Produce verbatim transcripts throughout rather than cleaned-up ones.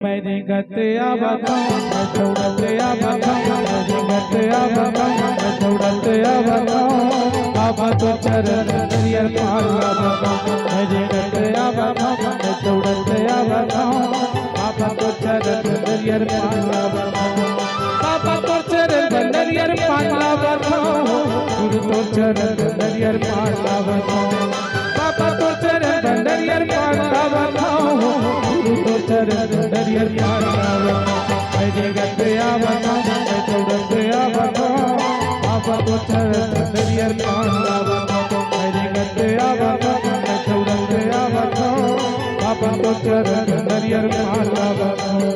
मैं रेंगत आवत हँव, मैं दौड़त आवत हँव, मैं रेंगत आवत हँव, मैं दौड़त आवत हँव। बाबा तोर चरण नरियर पान लावत हँव। मैं रेंगत आवत हँव, मैं दौड़त आवत हँव। बाबा तोर चरण नरियर पान लावत हँव। बाबा तोर चरण नरियर पान लावत हँव। गुरु तोर चरण नरियर पान लावत हँव। बाबा तोर चरण नरियर पान लावत हँव। गुरु तोर चरण नरियर पान लावत हँव। मैं रेंगत आवत हँव, मैं दौड़त आवत हँव। बाबा तोर चरण नरियर पान लावत हँव। मैं रेंगत आवत हँव, मैं दौड़त आवत हँव। बाबा तोर चरण नरियर पान लावत हँव।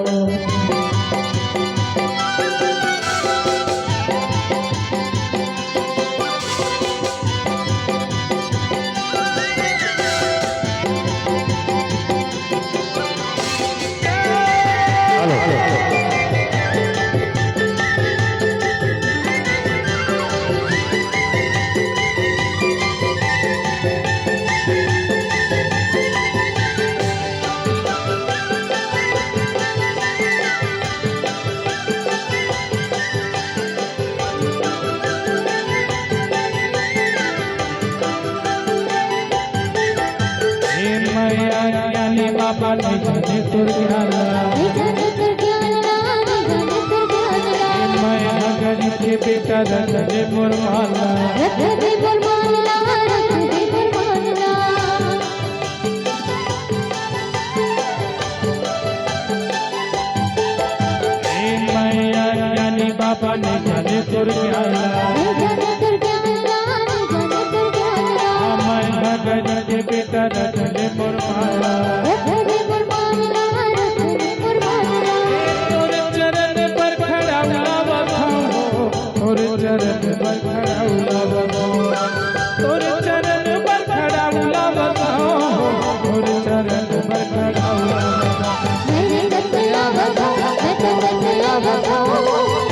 हे मैया ज्ञानी बाबा, नहीं जाने तोर ज्ञान ला। नहीं जाने तोर ज्ञान ला, नहीं जाने तोर ज्ञान ला। हे मैया गरीब के बेटा, रख दे मोर मान ला। रख दे मोर मान ला, रख दे मोर मान ला। हे मैया ज्ञानी बाबा, नहीं जाने तोर ज्ञान ला। नहीं जाने तोर ज्ञान ला, नहीं जाने तोर ज्ञान ला। मैं गरीब के बेटा, रख ले मोर मान ला। रख ले मोर मान ला, रख ले मोर मान ला। तोर चरण बर खड़ा उलावत हँव, तोर चरण बर खड़ा उलावत हँव। तोर चरण बर खड़ा उलावत हँव, तोर चरण बर खड़ा उलावत हँव। मैं रेंगत आवत हँव, मैं दौड़त आवत हँव।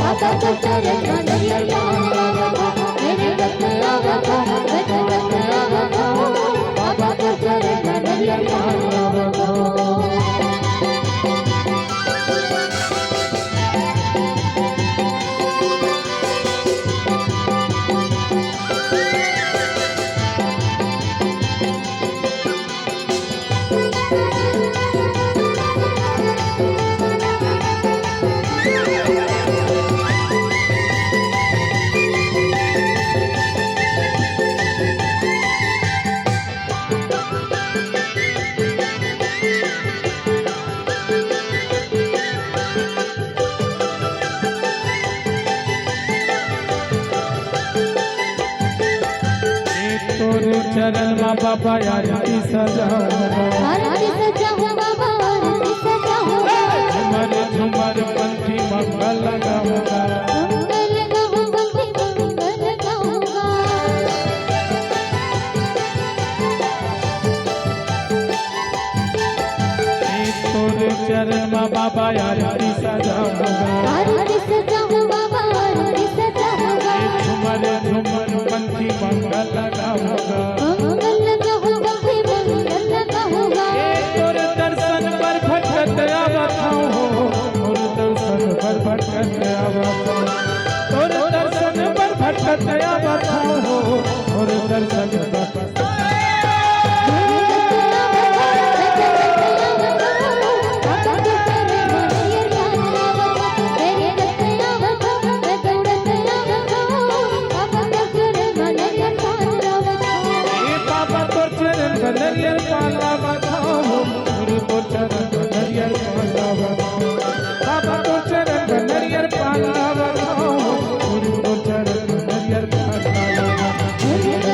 बाबा तोर चरण म नरियर पान लावत हँव। मैं रेंगत आवत हँव, मैं दौड़त आवत हँव। बाबा तोर चरण म नरियर पान लावत हँव। ए तोर चरण म बाबा आरती सजाहूँ। आरती सजाहूँ बाबा, आरती सजाहूँ। झूमर झूमर पंथी मंगल गाहूँ। मंगल गाहूँ पंथी मंगल गाहूँ। ए तोर चरण म बाबा आरती सजाहूँ। आरती सजाहूँ बाबा, आरती सजाहूँ। ए झूमर झूमर पंथी मंगल गाहूँ। मंगल गाहूँ पंथी मंगल गाहूँ। ए तोर दर्शन बर भटकत आवत हँव, तोर दर्शन बर भटकत आवत हँव। तोर दर्शन बर भटकत आवत हँव, तोर दर्शन बर ए बाबा तोर चरण म नरियर पान लावत हँव, गुरु तोर चरण म नरियर पान लावत हँव। बाबा तोर चरण म नरियर पान लावत हँव, गुरु तोर चरण म नरियर पान लावत हँव।